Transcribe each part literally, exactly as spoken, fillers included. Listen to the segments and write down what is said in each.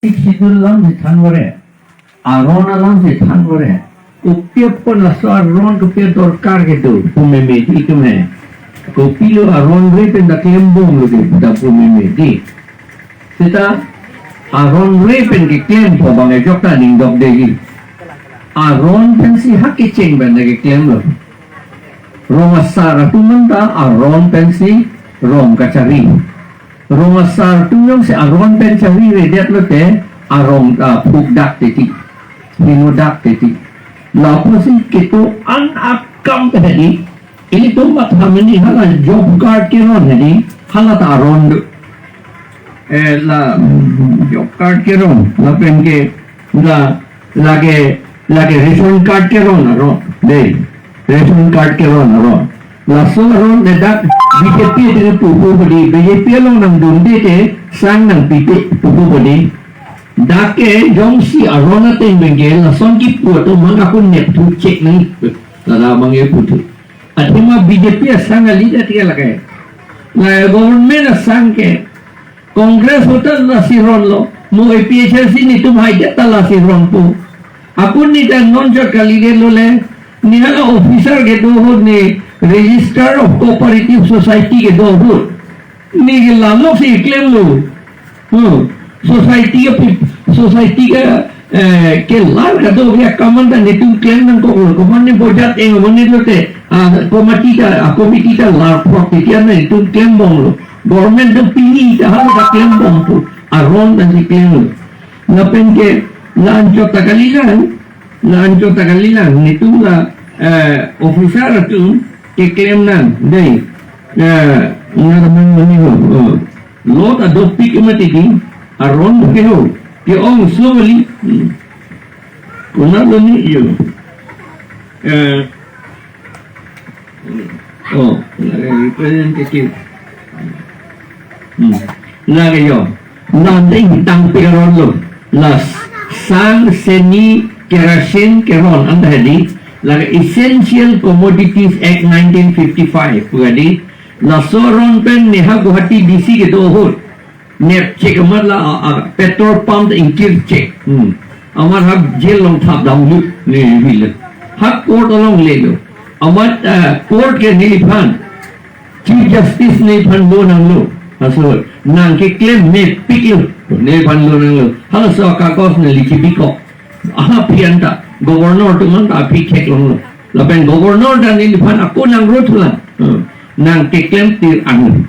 Sixth Schedule alam si than vare. Aron alam si than vare. Kopi apot laso aron kopi adorkar kedo pu meme di itum he. Kopilo aron re pen ta klembomlo di pu ta pu meme di. Seta aron re pen keklempo abang ajok ta ning dokde di. Aron pensi hak kecheng pen ta keklemlo. Rong asar atum anta aron pensi rong kachari. Rong asar atum jongsi aron pen chariredet lote arong ta phukdak titi, hinodak titi. Lapusi kedo-an akam pen hedi. Ilitum matha meni hala job card keron hedi, hala ta aron do. Eh, la, mm, job card keron, lapen ke la, lake, lake ration card keron aron. Dei, ration card keron aron. Laso aron le dak B J P ateng pupo hedi, B J P along nangdunde te sang nangpipe pupo hedi. Dak ke jongsi aron ateng pen ke lason kipu atum mang akun nepthu chek nang. Lada mang e puthu. Athema B J P asang kali dak ke lake. La government asang ke Congress ahut ta lasi ronlo, mo A P H L C netum haidet ta lasi ronpo. Akun ni ta non jot kalidet lole, ni hala officer kedo ahut, ni Register of Cooperative Society kedo ahut. Ni ke lamlok si klemlo. Hmm. Society ke pi-, society ke, eh, kelar kadokave akam anta netum klem nangkoklo. Komat ni bojat eng mani lote, ah, committee ta, ah, committee ta larphrok titi an netum klembomlo. Government do pini ta hala ta klembompo. Aron ta si klemlo. Lapen ke la anchot ta kalilang, la anchot ta kalilang, netum la, eh, officer atum keklem nang, dei, eh, ngarman mani ho, oh. Lo ta dopik mati di, aron ke ho, ke-ong so kali, hmm. Konatlo ni yo. Eh, Oh, lake representative. Hmm. Lake yo. La ding tang piron lo. La sang, seni, kerosene keron anta hedi. Lake Essential Commodities Act nineteen fifty-five pu hedi. Laso aron pen neha Guwahati D C kedo ahut nepchek amat la, a, a, petrol pump ta ingkir chek. Hmm. Amat ha jail along thap damlu, ne, vile. Ha court along lelo. Amat, eh, court ke neliphan, Chief Justice neliphan lo nanglo. Laso, nang keklem mepiklo, neliphan lo nanglo. Halaso akagos neli kibikok. Aha aphi anta, governor atum anta aphi theklonglo. Lapen governor ta neliphan ako nang rothulang. Hmm. Nang keklem tir ang.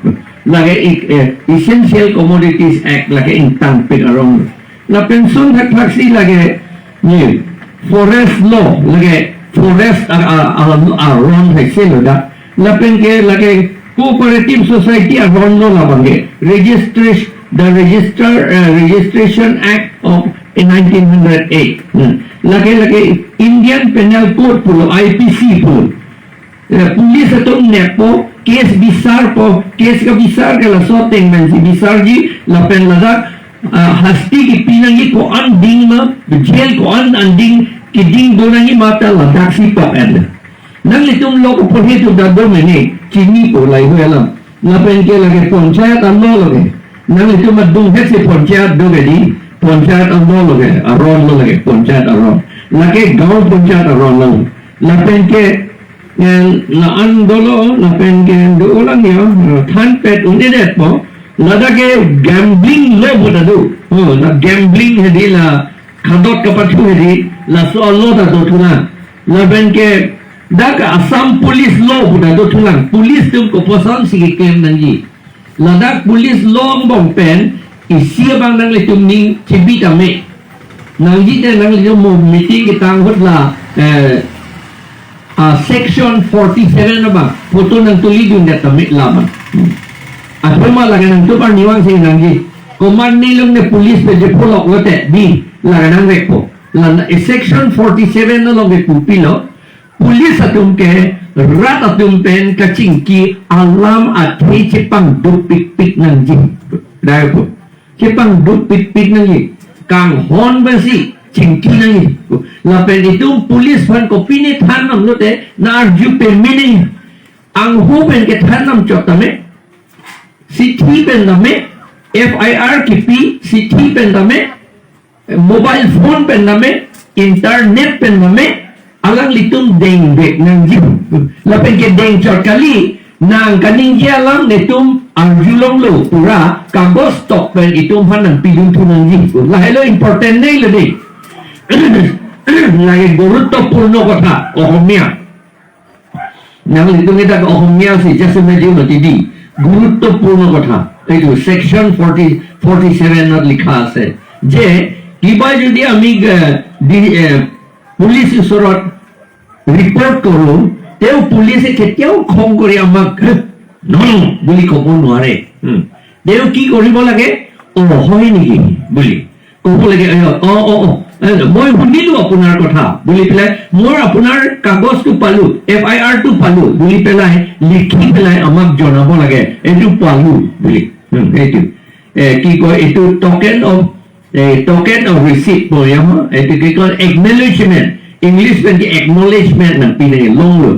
Lake ik-, eh, Essential Commodities Act lake ingtang pik aron. Lapen sun thakthak si lake ni forest law, lake forest a, a, a, aron hai selo dak. Lapen ke lake cooperative society aron lo labang ke. Registration, the Register, eh, Registration Act of nineteen hundred eight. Hmm. Lake, lake Indian Penal Code pulo, I P C pulo. Eh, police atum neppo, case bisarpo, case kabisar ke laso ateng pensi bisarji, lapen ladak, ah, hasti kipi nangji, ko-an ding ma, jail ko-an an ding, keding do nangji ma ta ladak si pok en. Nanglitum lo koporhe atum ta do mene, chinipo lahai alam. Lapen ke lake panchayat an lo lake. Nanglitum adung het si panchayat do ke di, panchayat an lo lake, aron lo lake, panchayat aron. Lake gaon panchayat aron lo. Lapen ke, eh, la-an dolo, lapen ke do olang yo, eh, thanpet un-edetpo. Ladak ke gambling law pu ta do. Oh, la gambling hedi la khadot kapathu hedi, laso law ta dothulang. Lapen ke dak Assam Police law pu ta dothulang. Police atum koposon si keklem nangji. Ladak police law angbong pen isi abang nanglitum ning chibi tame. Nangji te nanglitum mo meeting ketang ahut la, eh, ah, section forty-seven abang photo nangtulidundet tame labang. Hmm. Athema lake nangtum arnivang si nangji. Komat nelong ne police pen chepholok lote di lake nangvekpo. La na, eh, section forty-seven along ke kopilo. Police atum ke rat atum pen kachingki alam athe chepangduk pikpik nangji. Dai po. Chepangduk pikpik nangji. Kanghon pensi chingki nangji. Lapen itum police aphan kopine than nam lote na arju peme nangji. Angho pen kethan nam chot tame. Sithi pen tame, F I R kipi, sithi pen tame, mobile phone pen name, internet pen name, alanglitum dengvek nangji. Lapen kedeng chot kali, nang kaningje alam netum arjulonglo, pura kagos tok pen itum aphan nangpidun thu nangji. Lahelo important nelo de. Lake গুৰুত্বপূৰ্ণ কথা, Asamiya. Nanglitum ke dak Ohomia si jasemeji mati di. গুৰুত্বপূৰ্ণ কথা. এইটো section forty, forty seven ত লিখা আছে যে কিবা যদি আমি, এ, দি, এ, পুলিচ ওচৰত ৰিপৰ্ট কৰোঁ, তেওঁ পুলিচে কেতিয়াও খং কৰি আমাক, "হে, নহয়" বুলি ক'ব নোৱাৰে। হুম। তেওঁ কি কৰিব লাগে? "অ, হয় নেকি?" বুলি ক'ব লাগে। "অ, অ, অ, অ, এ, মই শুনিলো আপোনাৰ কথা" বুলি পেলাই, "মই আপোনাৰ কাগজটো পালো, এফ আই আৰটো পালো" বুলি পেলাই লিখি পেলাই আমাক জনাব লাগে, "এইটো পালো" বুলি। হুম, এইটো, এ, কি কয়, এইটো token of, A, token of receipt po ya, এইটো কি কয়, acknowledgement, English pen ke acknowledgement nangpi nanglonglo.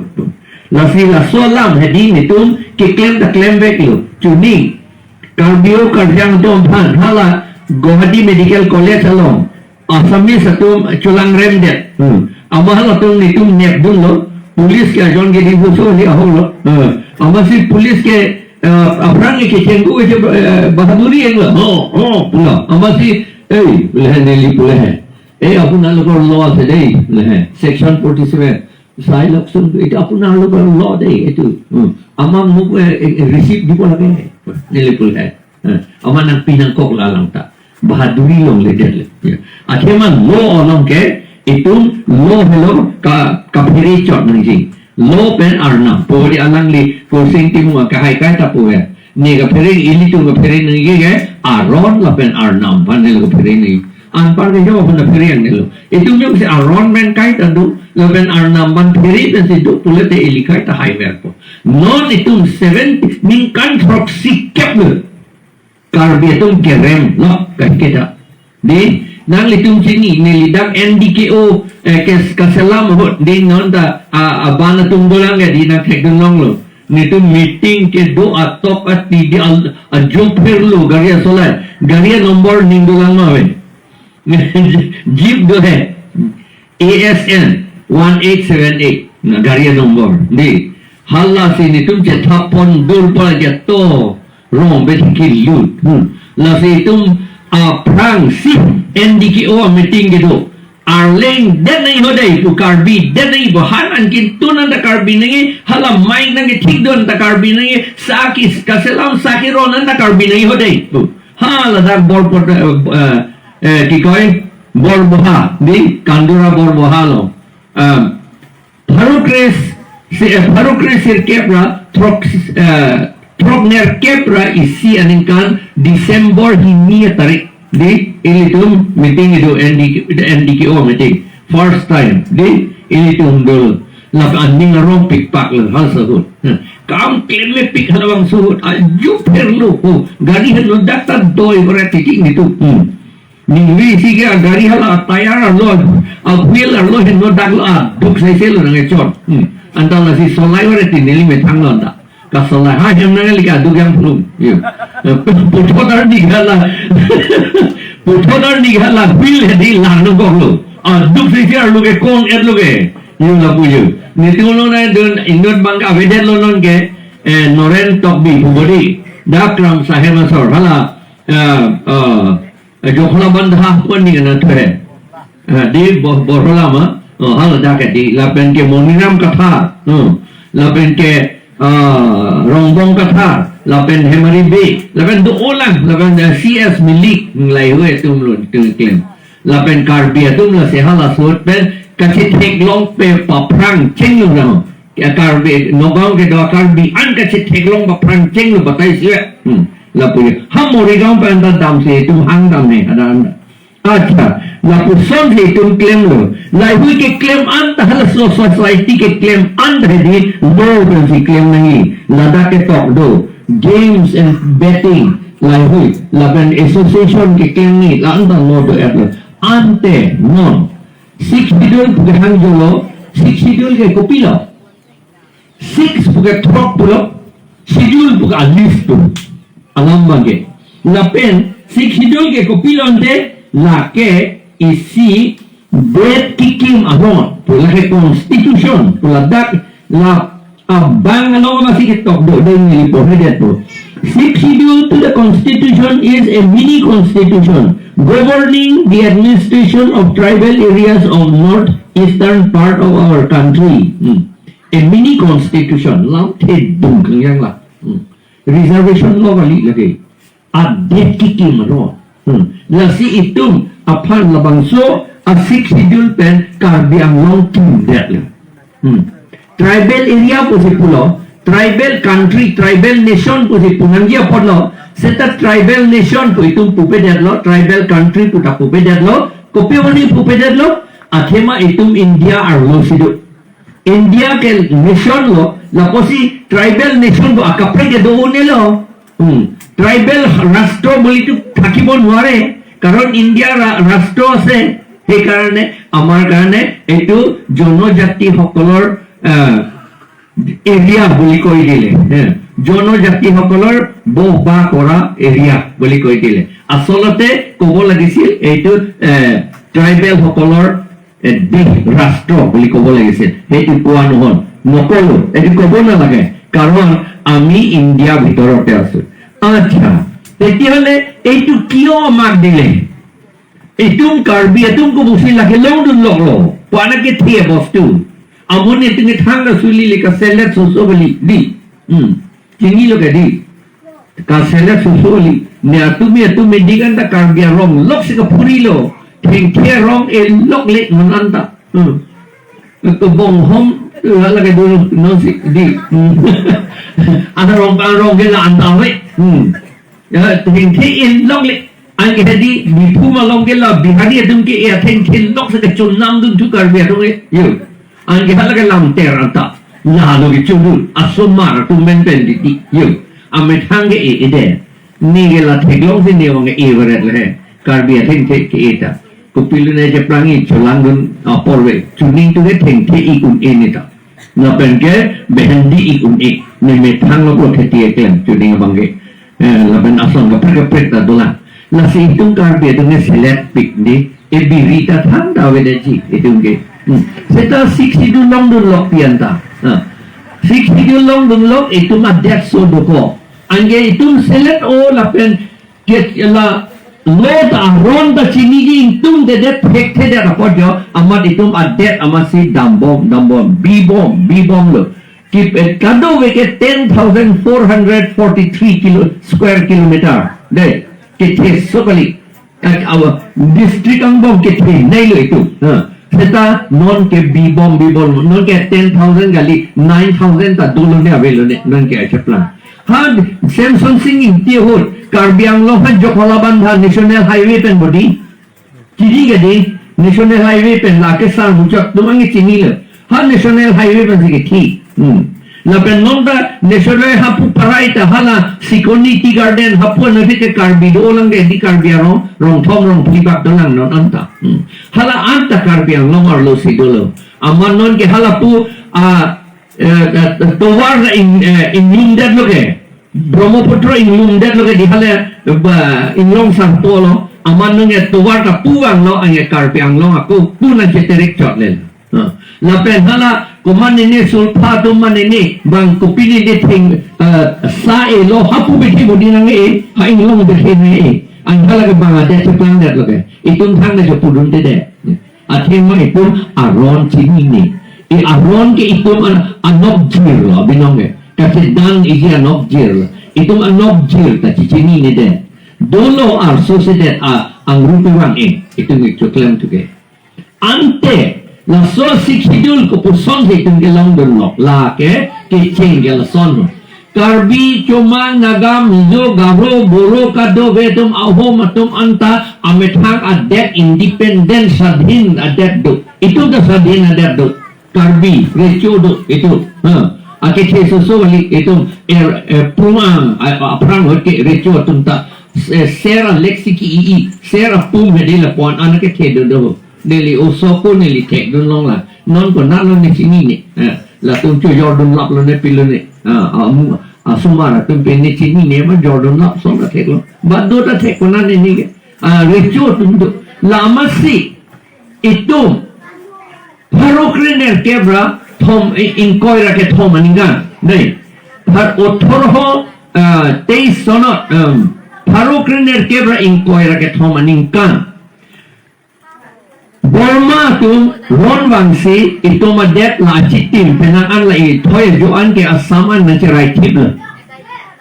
Lasi laso alam hedi netum keklem ta klemveklo. Chuni Karbi o Karbi Anglong atum aphan hala Guwahati Medical College along Assamese atum cholangremdet. Hmm. Ama halatum netum nepdunlo. Police ke ajon ke dibuso ni ahoklo. Hmm. Amatsi police ke, eh, aphrang ke kechengku ke, eh, bahaduri englo. Ho, ho, pulo. Amatsi, "Ei," বোলে হে, "নেলি," বোলে হে। "এই আপোনালোকৰ law আছে দেই," বোলে হে। "Section forty seven." চাই লওকচোন, এইটো আপোনালোকৰ law দেই, এইটো। উম, আমাক মোক, এ, এ, receipt দিব লাগে, নেলি বোলে। এ, আমাৰ nangpi nangkoklo alang ta. Bahaduri longledetlo. Ya. Athema law along ke, itum law helo ka, kaphere chot nangji. Law pen arnam. Pori alangli, Kursing Timung kahai kai ta pu ya. Ne kaphere, ilitum kaphere nangji ke, aron lapen arnam aphan ne kaphere nangji. Anpar ke jo aphan kaphere nangnelo. Itum jongsi aron pen kaita do, lapen arnam aphan phere pensi do pulote ili kaita haiverpo. Non itum seven, ningkan throksi kep lo Karbi atum keremlo kaiketa. Di, nanglitum chini, neli dak N D K O, eh, kes-, kaselam ahut, di non ta, a, aban atum dolang ya, di nangthekdunlonglo. Netum meeting kedo atok ati di al-, ajo pherlo gari asolai. Gari number ning dolang ma ave. Jeep do he. A S N one eight seven eight. Na gari number. Di. Halasi netum chethap pon dur pa jato. Rong besi kilut. Hmm. Lasi itum aphrangsi N D K O meeting kedo. Arleng det nangji ho dei pu, Karbi det nangji pu, han an kintun anta Karbi nangji, hala mic nangkethikdun anta Karbi nangji, sa ke kaselam sa keron anta Karbi nangji ho dei pu. Hala dak Borpot, eh, eh, eh, ki koi, Borboha, di Kandura Borboha along. Um, pharo kre si, eh, pharo kre sirkep ra throk, eh, throknerkep ra isi aningkan December hini atarik. Di, ilitum meeting kedo N D K, N D K O meeting. First time. Di, ilitum do. Lapen aning arong pikpak lo halaso ahut. Hmm. Kam klemmepik halabangso ahut. Ajo pherlo. Oh, gari helo dak ta doi bore tiki netum. Hmm. Ningri si ke gari hala tyre arlo, a wheel arlo helo dak lo, a duk sai se lo nangkechot. Hmm. Anta lasi solai bore ti neli methang lo anta. Kasolai ha hem nangli ke aduk yang plum. Yo. Puthot arni gala. Puthot arni gala wheel hedi lang nangkoklo. Aduk sisi arlo ke kon etlo ke. Yo lapu yo. Netum lo na don inut bang avedetlo non ke, eh, Noren Tokbi pu bodi. Dak Kramsa hem asor. Hala, eh, eh, Jokhola bandha pon ni kana thre. Ah, di Bo-, Borhola ma. Oh, hala dak di. Lapen ke Moniram Kathar. Hmm. Lapen ke, ah, Rongbong Kathar. Lapen Hemari Bey. Lapen do-olang. Lapen, eh, C S Milik. Hmm, lahei atum lo, tu klem. Lapen Karbi atum lasi halaso ahut pen kachetheklong pe paphrang chenglo rang. Ya Karbi, Nagaon kedo Karbi an kachetheklong paphrang chenglo batai siya. Hmm. Lapu ya. Ha Morigaon pen anta damsi itum hang dam he, ada anta. Acha, lapusonsi itum klemlo. Lahei keklem anta halaso society keklem anta hedi law pensi klem nangji. Ladak ketok do. Games and betting. Lahei. Lapen association keklem nangji. La anta law do-etlo. Ante non. Sixth Schedule pu ke hang jolo. Sixth Schedule ke kopilo? Six pu ke throk pulo, schedule pu ke a list pu. Alam abang ke. Lapen Sixth Schedule ke kopilo ante, lake isi det kekim ahon pu lake constitution pu ladak la abang along masi ketok do dei neli porhe detpo. Sixth Schedule to the Constitution is a mini constitution governing the administration of tribal areas of northeastern part of our country. Hmm. A mini constitution, lamthe dungkang yang la. Hmm. Reservation law kali lake. Adet kekim ahon. Hmm. Lasi itum aphan labangso a Sixth Schedule pen Karbi Anglong kimdetlo. Hmm. Tribal area pusi pulo, tribal country, tribal nation pusi pu nangji apotlo, seta tribal nation pu itum pupedetlo, tribal country pu ta pupedetlo, kopi mane pupedetlo, athema itum India arlo si do. India ke nation lo, lapusi tribal nation bo akaprek ke do-unelo. Hmm. Tribal rastro buli tu thakibo nware, karon India ra-, rastro ase, সেইকাৰণে আমাৰ কাৰণে এইটো জনজাতিসকলৰ, আহ, এৰিয়া বুলি কৈ দিলে, হে, জনজাতিসকলৰ বসবাস কৰা এৰিয়া বুলি কৈ দিলে। আচলতে ক'ব লাগিছিল এইটো, এ, ট্ৰাইবেলসকলৰ, এ, দেশ, ৰাষ্ট্ৰ বুলি ক'ব লাগিছিল। সেইটো কোৱা নহ'ল, নক'লো, এইটো ক'ব নালাগে, কাৰণ আমি ইণ্ডিয়াৰ ভিতৰতে আছো। আচ্ছা, তেতিয়াহ'লে এইটো কিয় আমাক দিলে? Itum Karbi atum kopusi lake longdunloklo. Pu-an akethe bostu. Amun itum kethang ta suli le kaselet soso kali dei. Hmm. Chinilo ke dei. Kaselet soso kali. Ne atum atum medikan ta Karbi arong lok si kaphurilo. Thengthe arong elok le non anta. Hmm. Kebonghom la lake dulu non si dei. Hmm. Arong arong ke la anta we. Hmm. Ya, thengthe elok le. Anke hadi Diphu malom ke la Bihari atum ke e athengthe lok si kechonamdun thu Karbi atum ke. Yo. Anke hala ke lamter anta. Lalo kechondun. Asomar atum pen pen dei. Yo. Amethang ke e-e det. Ne ke la theklong si ne abang ke e-e ret le. Karbi athengthe ke-e ta. Kopilo ne cheplang-i cholangdun apor ve. Chuning tu ke thengthe-ik un-e ne ta. Lapen ke behendi-ik un-e, ne methang lo ko kheti eklem, chuning abang ke. Eh, lapen ason kaprek kaprek ta dolang. Lasi itum Karbi atum ke selet pik dei, e biri ta thangta avedetji, itum ke. Hmm. Seta Sixth Schedule longdunlok pi anta. Ha. Sixth Schedule longdunlok, itum adet so dokok. Anke itum selet-o lapen ke la lo ta aron ta chiniji, itum det det thekthedet apot jo, amat itum adet amatsi dambom, dambom, bibom, bibomlo. Kip-, eh, kadokave ke ten thousand four hundred forty-three kilo, square kilometer. Dei, kethe so kali. Ak-, awa, district angbong kethenei lo itum. Ha. Seta non ke bibom, bibom, non ke ten thousand kali, nine thousand ta dolo ne avelo ne, non ke acheplang. Ha, Semson Sing Ingti ahut, Karbi Anglong ha Jakhalabandha National Highway pen bo dei. Chini ke dei, National Highway pen lake sang muchot atum anke chinilo. Ha National Highway pen si kethe. Hmm. Lapen non ta National Highway hapu parai ta hala Sikoni Tea Garden hapu anke ke Karbi dolang ke dei, Karbi arong, rong thom rong phli bak dolang non anta. Hmm. Hala anta Karbi Anglong arlo si dolo. Amat non ke hala pu, ah, eh, eh, tovar na in, eh, inglumdetlo ke. Brahmaputra inglumdetlo ke dei, hala ba inglong sarpo lo. Amat non ke tovar ta pu vanglo, anke Karbi Anglong ako pu nangcheterek chot le. Ha. Lapen hala komat nene sulpha atum mane ne bang kopine de theng, eh, sa e lo hapu bethe bo dei nang e, ha inglong bethe nang e. An hala ke bang adet cheplangdetlo ke. Itum thang ne chepudunde det. Athema itum aron chinine. E aron ke itum an-, anokjirlo binong ke. Kachedan iji anokjirlo. Itum anokjir ta chechinine det. Dolo arso si det a angrupi vang e. Itum ik choklem tu ke. Ante, laso Sixth Schedule kopuson si itum ke longdunlok. Lake, kecheng ke lason. Karbi, Chomang, Naga, Mizo, Garo, Boro, kadokave atum, Ahom atum anta, amethang adet independent swadhin adet do. Itum ta swadhin adet do. Karbi, recho do, itum. Ha. Akethe soso kali, itum, er, er, prumang, a, a, aphrang ahut ke recho atum ta, eh, ser alek si ke-i-i, ser apum hedi lapu-an an akethe do do. Neli oso ko neli thekdunlong la. Non konatlo ne chinine. Eh, latum chojordunlaplo ne pilo ne. Ah, amu, asomar atum pen ne chinine ma jordunlap son ta theklo. Bado ta thek konat ne ne ke. Ah, recho atum do. Lamasi itum pharo krenerkep ra thom, i-, ingkoi ra kethom aningkan. Dei. Phar othorho, ah, teis sonot, em, pharo krenerkep ra ingkoi ra kethom aningkan Burma atum ron vangsi itum adet la achitim penang an la ithoi ajo an ke Assam an nangcherai thip lo.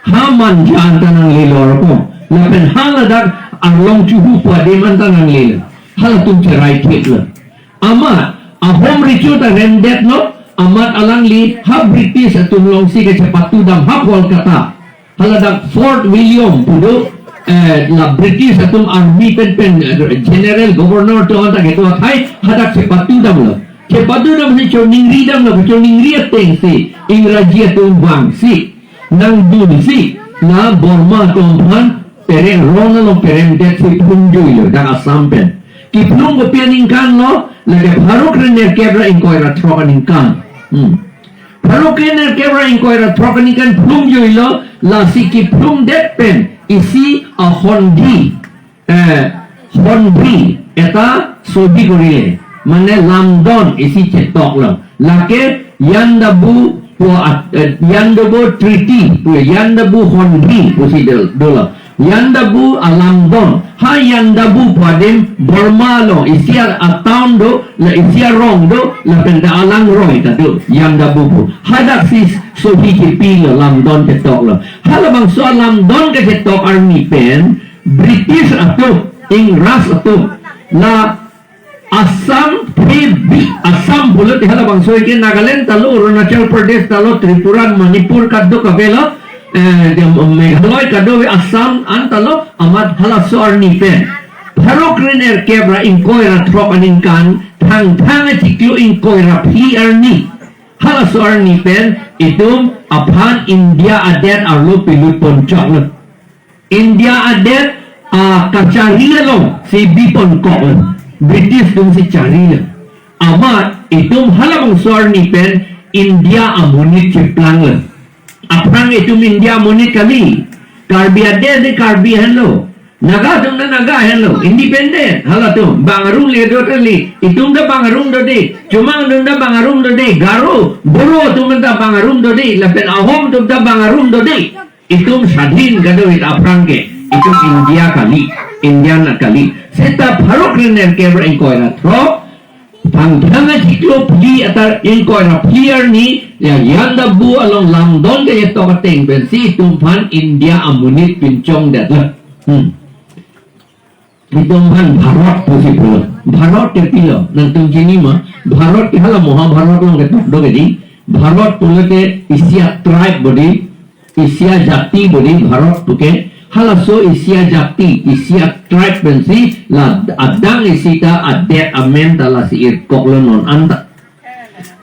Ha Manja anta nanglelo ko. Lapen ha ladak arlong chuhu pu adim anta nanglelo. Halatum cherai thip lo. Amat Ahom Recho ta remdetlo, amat alangli ha British atum alongsi kachepatudam ha Kolkata. Haladak Fort William pu do, eh, la British atum army pen pen, eh, general governor atum anta kedo athai, hadak chepatudamlo. Chepatudamsi choningridamlo, choningri atengsi Ingraji atum vangsi nangdunsi la Burma atum aphan pereng, ron along perengdetsi phlungjuilo dak Assam pen. Kephlung kopi aningkan lo, lake pharo krenerkep ra ingkoi ra throk aningkan. Hmm. Pharo krenerkep ra ingkoi ra throk aningkan phlungjuilo, lasi kephlungdet pen isi ahonbi, eh, honbi eta sobi korile, mane lamdon isi chetoklo. Lake Yandabu pu at-, eh, Yandabu Treaty pu, Yandabu Honbi pusi dol-, dolo. Yandabu alamdon. Ha Yandabu pu adim Burma along isi a-, atown do, la isi arong do, lapen ta alangroi ta do, Yandabu pu. Hadaksi sohi kepilo, lamdon chetoklo. Halabangso alamdon kachetok arni pen British atum, Ingras atum, la Assam, P B, Assam pulote halabangso ke Nagaland ta lo, Arunachal Pradesh ta lo, Tripura, Manipur kadokave lo, eh, de, Meghalaya kadokave, Assam anta lo, amat halaso arni pen pharo krenerkep ra ingkoi ra throk aningkan, Thangthang achiklo ingkoi ra phli arni, halaso arni pen itum aphan India adet arlo pilut ponchoklo. India adet, ah, kachari alongsi bi ponkoklo. British atumsi charilo. Amat itum halabangso arni pen India amonit cheplanglo. Aphrang itum India amonit kali. Karbi adet de Karbi henlo. Naga atum ta Naga henlo. Independent halatum. Bang arum le do kali. Itum ta bang arum dode. Chomang atum ta bang arum dode. Garo, Boro atum ta bang arum dode. Lapen Ahom atum ta bang arum dode. Itum sadhin kadokave aphrang ke, itum India kali, Indian kali. Seta pharo krenerkep ra ingkoi ra throk, Thangthang achiklo phli atar ingkoi ra phli arni, ya Yandabu along lamdon kachetok ateng pensi itum aphan India amonit pinchongdetlo. Hmm. Itum aphan Bharat pusi pulo. Bharat ke pilo, nangtum chini ma? Bharat ke hala Mahabharat along ketok do kedi. Bharat pulote isi a-tribe bodi, isi ajati bodi Bharat puke. Halaso isi ajati, isi a-tribe pensi la adang isi ta adet amen ta lasi irkoklo non anta.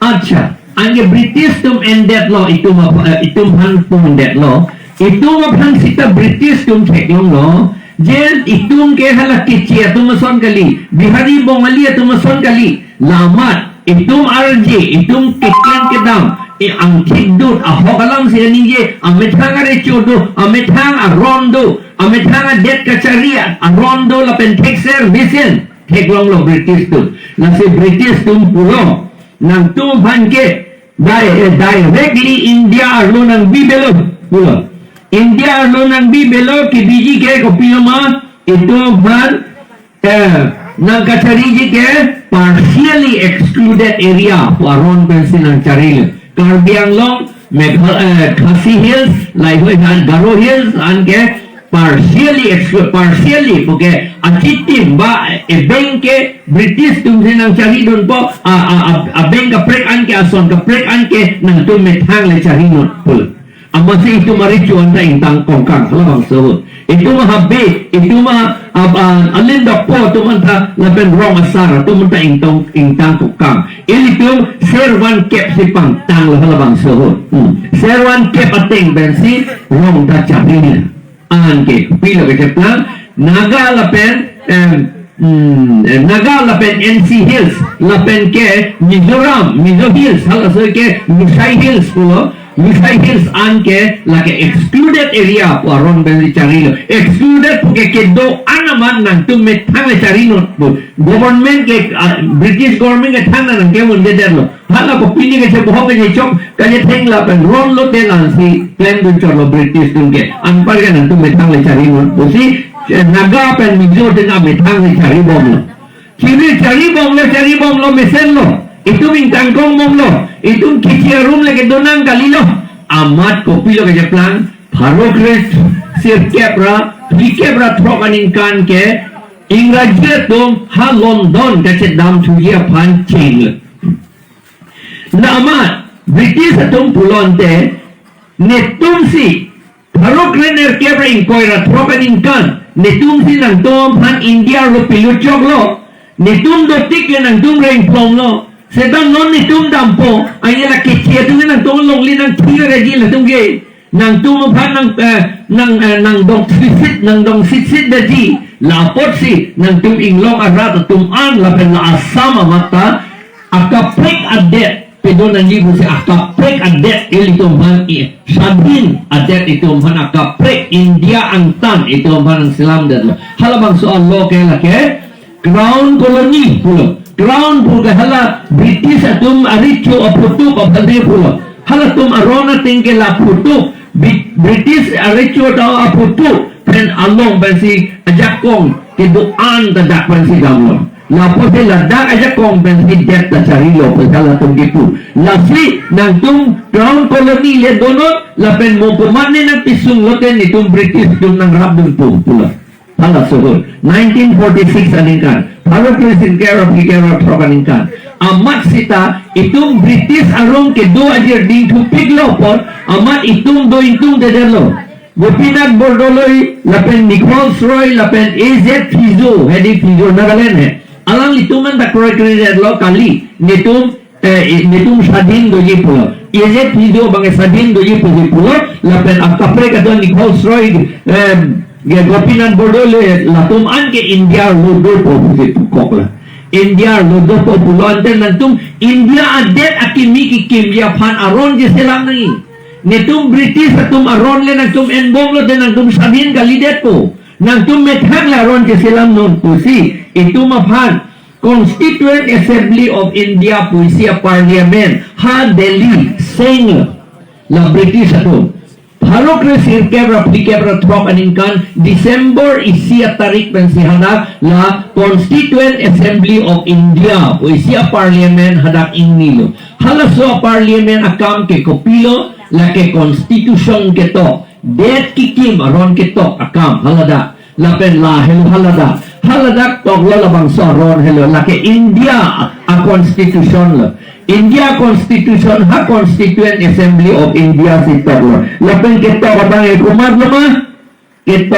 Accha, anke British atum endetlo, itum ap-, eh, itum aphan pondetlo, itum aphan seta British atum theklonglo, je itum ke hala Keche atum ason kali, Bihari Bongali atum ason kali, la amat itum arje, itum keklem kedam, e angthik dut, ahok alamsi aningje, amethang arecho do, amethang aron do, amethang adet kachari aron do, lapen thekser mesen theklonglo British atum. Lasi British atum pulo, nangtum aphan ke di-, eh, directly India arlo nangbibelo pulo. India arlo nangbibelo kebiji ke kopilo ma, itum aphan, eh, nangkachariji ke partially excluded area pu aron pensi nangcharilo. Karbi Anglong, Meghal-, eh, Khasi Hills, lahei aphan Garo Hills, anke partially exclu-, partially puke achitim ba ebeng ke British atumsi nangcharidunpo, a, a, a, abeng kaprek anke, ason kaprek anke nangtum methang le charidun pulo. Amatsi itum arecho anta ingtang kongkang halabangso. Itum ahabe, itum a, a, a, alindokpo atum anta lapen rong asar atum anta ingtang, ingtang kongkang. Ilitum servan kepsi pangtanglo halabangso. Hmm. Servan kep ateng pensi rong ta chapri. Anke pilo kecheplang, Naga lapen, em, hmm, eh, Naga lapen N C Hills, lapen ke Mizoram, Mizo Hills, halaso ke Nushai Hills pulo, Lushai Hills an ke lake excluded area pu aron pen charilo. Excluded pu ke kedo-an amat nangtum methang le chari non pu. Government ke, ah, British government ke thangnat nangkemun det lo. Hala kopine kachebohong kachechok kachetheng lapen ronlote lasi klemdun chotlo British atum ke. Anpar ke nangtum methang le chari non pusi, eh, Naga pen Mizo atum methang le charibomlo. Chiri charibomlo, charibomlo mesenlo. Itum ingtangkong bomlo. Itum kichi arum le kedo nang kalilo. Amat kopilo kacheplang. Pharo kre sirkep ra, phlikep ra throk aningkan ke Ingraji atum ha London kachedam thuji aphan chenglo. La amat British atum pulo ante, netumsi pharo kre nerkep ra ingkoi ra throk aningkan, netumsi nangtum aphan India arlo pilut choklo, netum dotik ke nangtum rengplomlo, seta non netum dampo, anya la kichi atum nangtum longle nangthir reji latum ke, nangtum aphan nang, eh, nang, eh, nangdong sitsit, nangdong sitsit daji, la apotsi nangtum inglong arat atum an lapen la Assam amat ta akaprek adet pedo nangji pusi akaprek adet ilitum aphan i, swadhin adet itum aphan akaprek India angtan itum aphan nangselam detlo. Halabangso alo ke lake Crown Colony pulo. Crown pu ke hala British atum arecho aphutup aphan de pulo. Halatum aron ateng ke la aphutup, Bri-, British arecho ta aphutup pen along pensi ajakong kedo-an ta dak pensi damlo. Lapusi ladak ajakong pensi det ta charilo pu halatum kipu. Lasi nangtum Crown Colony le donon lapen mo komatne nangpisung lote netum British atum nangrapdun pu pulo. Hala sohor, nineteen forty-six aningkan, pharo kre sirkep ra phlikep ra throk aningkan. Amat seta itum British aron kedo ajir dingthupiklo apot, amat itum do ingtungdedetlo. Gopinath Bordoloi, lapen Nichols Roy, lapen A Z Phizo, hedi Phizo Nagaland he. Alanglitum an ta kroikredetlo kali, netum eh, i-, netum swadhin doji pulo. A Z Phizo abang swadhin doji puji pulo, lapen akaprek atum Nichols Roy, eh, ke Gopinath Bordoloi, latum an ke India arlo dopo puji pukok la. India arlo dopo pulo ante nangtum India adet akimi kekimji aphan aron cheselam nangji. Netum British atum aron le nangtum enbomlote nangtum swadhin kalidetpo. Nangtum methang le aron cheselam non pusi, itum aphan Constituent Assembly of India pu isi a-parliament ha Delhi senglo la British atum. Pharo kre sirkep ra phlikep ra throk aningkan December isi atarik pensi hadak la Constituent Assembly of India pu isi a-parliament hadak ingnilo. Halaso a-parliament akam ke kopilo, lake constitution ketok, det kekim aron ketok akam haladak. Lapen la helo haladak. Haladak toklo labangso aron helo lake India a-constitution lo. India constitution ha Constituent Assembly of India si toklo. Lapen ketok abang e komatlo ma? Ketok